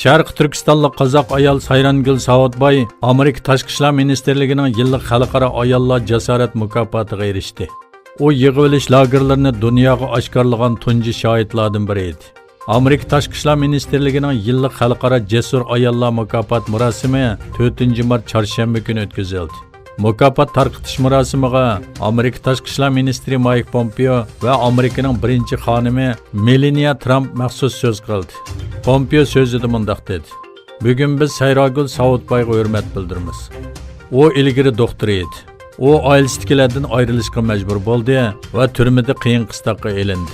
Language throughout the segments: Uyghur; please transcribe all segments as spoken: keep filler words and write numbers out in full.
شەرقىي تۈركىستانلىق قازاق ئايال سايرانگۈل ساۋۇتباي ئامېرىكا تاشقى ئىشلار مىنىستىرلىكىنىڭ يىللىق خەلقئارا ئاياللار جاسارەت مۇكاپاتىغا ئېرىشتى. ئۇ يىغىۋېلىش لاگېرلىرىنى دۇنياغا ئاشكارىلىغان تۇنجى شاھىتلاردىن بىرى ئىدى. ئامېرىكا تاشقى ئىشلار مىنىستىرلىكىنىڭ يىللىق خەلقئارا جەسۇر ئاياللار مۇكاپات مۇراسىمى تۆتىنچى مارت چارشەنبە كۈنى ئۆتكۈزۈلدى. مۇكاپات تارقىتىش مۇراسىمىغا ئامېرىكا تاشقى ئىشلار مىنىستىرى مايك پومپېئو ۋە ئامېرىكىنىڭ بىرىنچى خانىمى مېلانىيا ترامپ مەخسۇس سۆز قىلدى. پومپېئو سۆزىدە مۇنداق دېدى: «بۈگۈن بىز سايراگۈل ساۋۇتبايغا ھۆرمەت بىلدۈرىمىز. ئۇ ئىلگىرى دوختۇر ئىدى. ئۇ ئائىلىسىدىكىلەردىن ئايرىلىشقا مەجبۇر بولدى ۋە تۈرمىدە قىيىن قىستاققا ئېلىندى.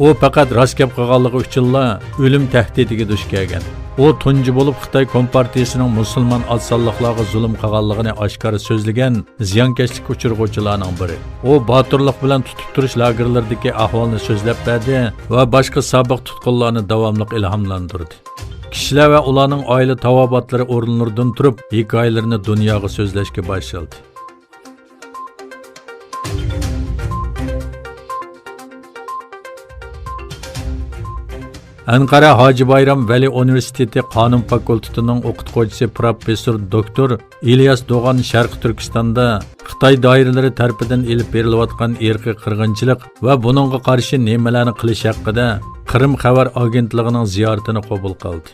ئۇ پەقەت راست گەپ قىلغانلىقى ئۈچۈنلا ئۆلۈم تەھدىتىگە دۇچ كەلگەن. ئۇ تۇنجى بولۇپ خىتاي كومپارتىيىسىنىڭ مۇسۇلمان ئاز سانلىقلارغا زۇلۇم قىلغانلىقىنى ئاشكارا سۆزلىگەن زىيانكەشلىككە ئۇچرىغۇچىلارنىڭ بىرى. ئۇ باتۇرلۇق بىلەن تۇتۇپ تۇرۇش لاگېرلىرىدىكى ئەھۋالنى سۆزلەپ بەردى ۋە باشقا سابىق تۇتقۇنلارنى داۋاملىق ئىلھاملاندۇردى.» كىشىلەر ۋە ئۇلارنىڭ ئائىلە تاۋابىئاتلىرى ئورۇنلىرىدىن تۇرۇپ، ھېكايىلىرىنى دۇنياغا سۆزلەشكە باشلىدى. ئەنقەرە ھاجى بايرام ۋەلى ئۇنىۋېرسىتېتى قانۇن فاكۇلتېتىنىڭ ئوقۇتقۇچىسى پروفېسسور دوكتور ئىلياس دوغان شەرقىي تۈركىستاندا خىتاي دائىرىلىرى تەرىپىدىن ئېلىپ بېرىلىۋاتقان ئىرقىي قىرغىنچىلىق ۋە بۇنىڭغا قارشى نېمىلەرنى قىلىش ھەققىدە قىرىم خەۋەر ئاگېنتلىقىنىڭ زىيارىتىنى قوبۇل قىلدى.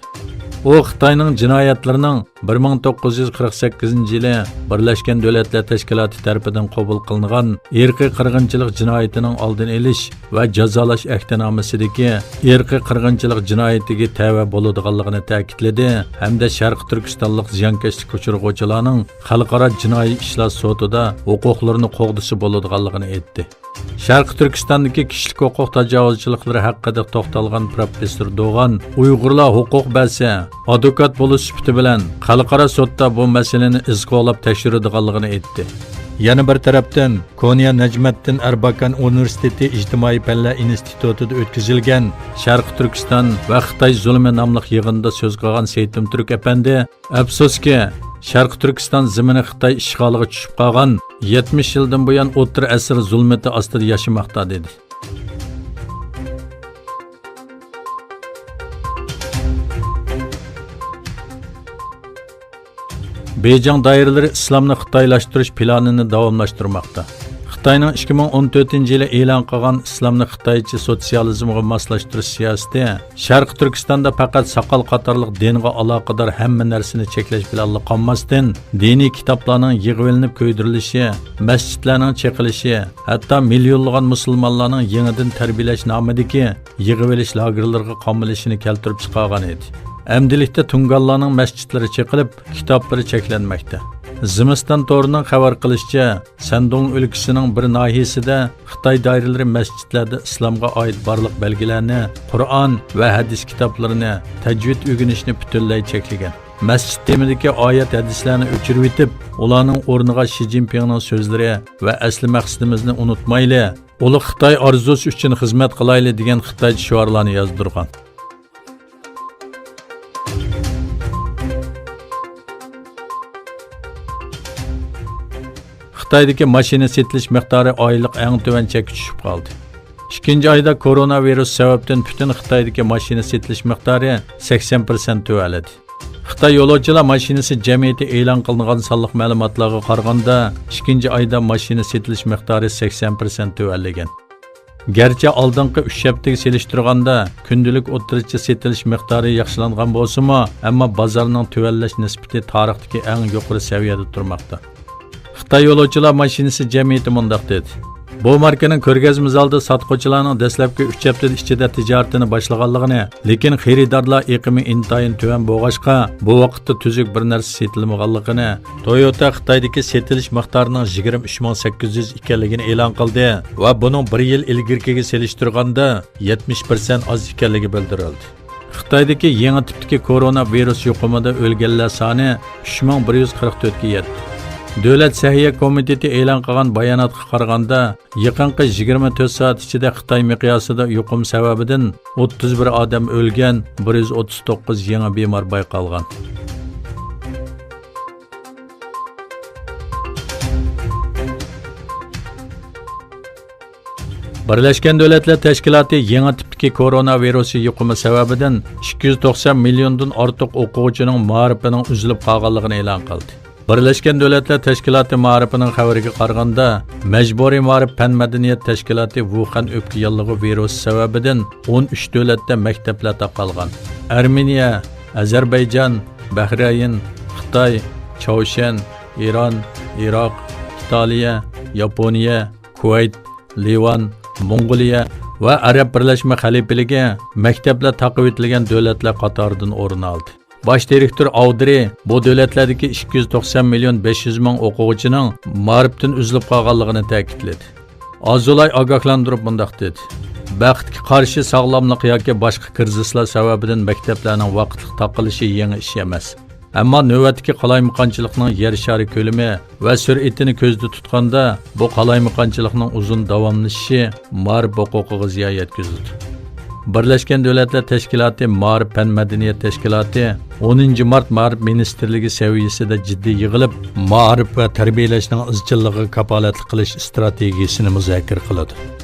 ئۇ خىتاينىڭ جىنايەتلىرىنىڭ بىر مىڭ توققۇز يۈز قىرىق سەككىزىنچى يىلى بىرلەشكەن دۆلەتلەر تەشكىلاتى تەرىپىدىن قوبۇل قىلىنغان ئىرقىي قىرغىنچىلىق جىنايىتىنىڭ ئالدىنى ئېلىش ۋە جازالاش ئەھدىنامىسىدىكى ئىرقىي قىرغىنچىلىق جىنايىتىگە تەۋە بولىدىغانلىقىنى تەكىتلىدى ھەمدە شەرقىي تۈركىستانلىق زىيانكەشلىككە ئۇچرىغۇچىلارنىڭ خەلقئارا جىنايى ئىشلار سوتىدا ھوقۇقلىرىنى قوغدىسا بولىدىغانلىقىنى ئېيتتى. شەرقىي تۈركىستاندىكى كىشىلىك ھوقۇق تاجاۋۇزچىلىقلىرى ھەققىدە توختالغان پروفېسسور دوغان، ئۇيغۇرلار ھوقۇق بەرسە، ئادۋوكات بولۇش سۈپىتى بىلەن خەلقئارا سوتتا بۇ مەسىلىنى ئىز قوغلاپ تەكشۈرىدىغانلىقىنى ئېيتتى. يەنە بىر تەرەپتىن، كونيا نەجمەتتىن ئەرباكان ئۇنىۋېرسىتېتى ئىجتىمائىي پەنلەر ئىنستىتۇتىدا ئۆتكۈزۈلگەن شەرقىي تۈركىستان ۋە خىتاي زۇلۇمى ناملىق يىغىندا سۆز قىلغان سېيتىم تۈرك ئەپەندى، ئەپسۇسكى، شەرقىي تۈركىستان زېمىنى خىتاي ئىشغالىغا چۈشۈپ قالغان يەتمىش يىلدىن بۇيان ئوتتۇرا ئەسىر زۇلمىتى ئاستىدا ياشىماقتا، دېدى. بېيجىڭ دائىرىلىرى ئىسلامنى خىتايلاشتۇرۇش پىلانىنى داۋاملاشتۇرماقتا. خىتاينىڭ ئىككى مىڭ ئون تۆتىنچى يىلى ئېلان قىلغان ئىسلامنى خىتايچە سوتسىيالىزمغا ماسلاشتۇرۇش سىياسىتى شەرقىي تۈركىستاندا پەقەت ساقال قاتارلىق دىنغا ئالاقىدار ھەممە نەرسىنى چەكلەش بىلەنلا قالماستىن، دىنىي كىتابلارنىڭ يىغىۋېلىنىپ كۆيدۈرۈلۈشى، مەسچىتلەرنىڭ چېقىلىشى، ھەتتا مىليونلىغان مۇسۇلمانلارنىڭ يېڭىدىن تەربىيەلەش نامىدىكى يىغىۋېلىش لاگېرلىرىغا قامىلىشىنى كەلتۈرۈپ چىقارغان ئىدى. ئەمدىلىكتە تۇڭگانلارنىڭ مەسچىتلىرى چېقىلىپ، كىتابلىرى چەكلەنمەكتە. زىمىستان تورىنىڭ خەۋەر قىلىشىچە، سەندۇڭ ئۆلكىسىنىڭ بىر ناھىيەسىدە خىتاي دائىرىلىرى مەسچىتلەردە ئىسلامغا ئائىت بارلىق بەلگىلەرنى، قۇرئان ۋە ھەدىس كىتابلىرىنى، تەجۋىد ئۆگىنىشنى پۈتۈنلەي چەكلىگەن. مەسچىت تېمىدىكى ئايەت ھەدىسلەرنى ئۆچۈرۈۋېتىپ، ئۇلارنىڭ ئورنىغا شى جىنپىڭنىڭ سۆزلىرى ۋە ئەسلى مەقسىتىمىزنى ئۇنتۇمايلى، ئۇلۇغ خىتاي ئارزۇسى ئۈچۈن خىزمەت قىلايلى دېگەن خىتايچە شوئارلارنى يازدۇرغان. خىتايدىكى ماشىنا سېتىلىش مىقدارى ئايلىق ئەڭ تۆۋەن چەككە چۈشۈپ قالدى. ئىككىنچى ئايدا كورونا ۋىرۇس سەۋەبىدىن پۈتۈن خىتايدىكى ماشىنا سېتىلىش مىقدارى سەكسەن پىرسەنت تۆۋەنلىدى. خىتاي يولۇچىلار ماشىنىسى جەمئىيىتى ئېلان قىلىنغان سانلىق مەلۇماتلارغا قارىغاندا، ئىككىنچى ئايدا ماشىنا سېتىلىش مىقدارى سەكسەن پىرسەنت تۆۋەنلىگەن. گەرچە ئالدىنقى ئۈچ ھەپتىگە سېلىشتۇرغاندا كۈندىلىك ئوتتۇرىچە سېتىلىش مىقدارى ياخشىلانغان بولسىمۇ، ئەمما بازارنىڭ تۆۋەنلەش نىسبىتى تارىختىكى ئەڭ يۇقىرى سەۋىيەدە تۇرماقتا. خىتاي يولۇچىلار ماشىنىسى جەمئىيىتى مۇنداق دېدى: بۇ ماركىنىڭ كۆرگەزمە زالىدا ساتقۇچىلارنىڭ دەسلەپكى ئۈچ ھەپتە ئىچىدە تىجارىتىنى باشلىغانلىقىنى، لېكىن خېرىدارلار ئېقىمى ئىنتايىن تۆۋەن بولغاچقا، بۇ ۋاقىتتا تۈزۈك بىر نەرسە سېتىلمىغانلىقىنى، تويوتا خىتايدىكى سېتىلىش مىقدارىنىڭ يىگىرمە ئۈچ مىڭ سەككىز يۈز ئىكەنلىكىنى ئېلان قىلدى ۋە بۇنىڭ بىر يىل ئىلگىرىكىگە سېلىشتۇرغاندا يەتمىش پىرسەنت ئاز ئىكەنلىكى بىلدۈرۈلدى. خىتايدىكى يېڭى تىپتىكى كورونا ۋىرۇس يۇقۇمىدا ئۆلگەنلەر سانى ئۈچ مىڭ بىر يۈز قىرىق تۆتكە يەتتى. دۆلەت سەھىيە كومىتېتى ئېلان قىلغان باياناتقا قارىغاندا، يېقىنقى يىگىرمە تۆت سائەت ئىچىدە خىتاي مىقياسىدا يۇقۇم سەۋەبىدىن ئوتتۇز بىر ئادەم ئۆلگەن، بىر يۈز ئوتتۇز توققۇز يېڭى بىمار بايقالغان. بىرلەشكەن دۆلەتلەر تەشكىلاتى يېڭى تىپتىكى كورونا ۋىرۇسى يۇقۇمى سەۋەبىدىن ئىككى يۈز توقسان مىليوندىن ئارتۇق ئوقۇغۇچىنىڭ مائارىپىنىڭ ئۈزۈلۈپ قالغانلىقىنى ئېلان قىلدى. بىرلەشكەن دۆلەتلەر تەشكىلاتى مائارىپىنىڭ خەۋىرىگە قارىغاندا، مەجبۇرىي مائارىپ پەن مەدەنىيەت تەشكىلاتى ۋۇخەن ئۆپكە ياللۇغى ۋىرۇسى سەۋەبىدىن ئون ئۈچ دۆلەتتە مەكتەپلەر تاقالغان. ئەرمېنىيە، ئەزەربەيجان، بەھرەيىن، خىتاي، چاۋشيەن، ئىران، ئىراق، ئىتالىيە، ياپونىيە، كۇۋەيت، لىۋان، موڭغۇلىيە ۋە ئەرەب بىرلەشمە خەلىپىلىكى مەكتەپلەر تاقىۋېتىلگەن دۆلەتلەر قاتارىدىن ئورۇن ئالدى. باش دىرېكتور ئاۋدرى بۇ دۆلەتلەردىكى ئىككى يۈز توقسان مىليون بەش يۈز مىڭ ئوقۇغۇچىنىڭ مائارىپتىن ئۈزۈلۈپ قالغانلىقىنى تەكىتلىدى. ئازولاي ئاگاھلاندۇرۇپ مۇنداق دېدى: بەختكە قارشى، ساغلاملىق ياكى باشقا كىرىزىسلار سەۋەبىدىن مەكتەپلەرنىڭ ۋاقىتلىق تاقىلىشى يېڭى ئىش ئەمەس. ئەمما نۆۋەتتىكى قالايمىقانچىلىقنىڭ يەر شارى كۆلىمى ۋە سۈرئىتىنى كۆزدە تۇتقاندا، بۇ قالايمىقانچىلىقنىڭ ئۇزۇن داۋاملىشىشى مائارىپ ھوقۇقىغا زىيان يەتكۈزىدۇ. بىرلەشكەن دۆلەتلەر تەشكىلاتى مائارىپ پەن مەدەنىيەت تەشكىلاتى ئونىنچى مارت مائارىپ مىنىستىرلىكى سەۋىيەسىدە جىددىي يىغىلىپ، مائارىپ ۋە تەربىيەلەشنىڭ ئىزچىللىقىغا كاپالەتلىك قىلىش ئىستراتېگىيەسىنى مۇزاكىرە قىلىدۇ.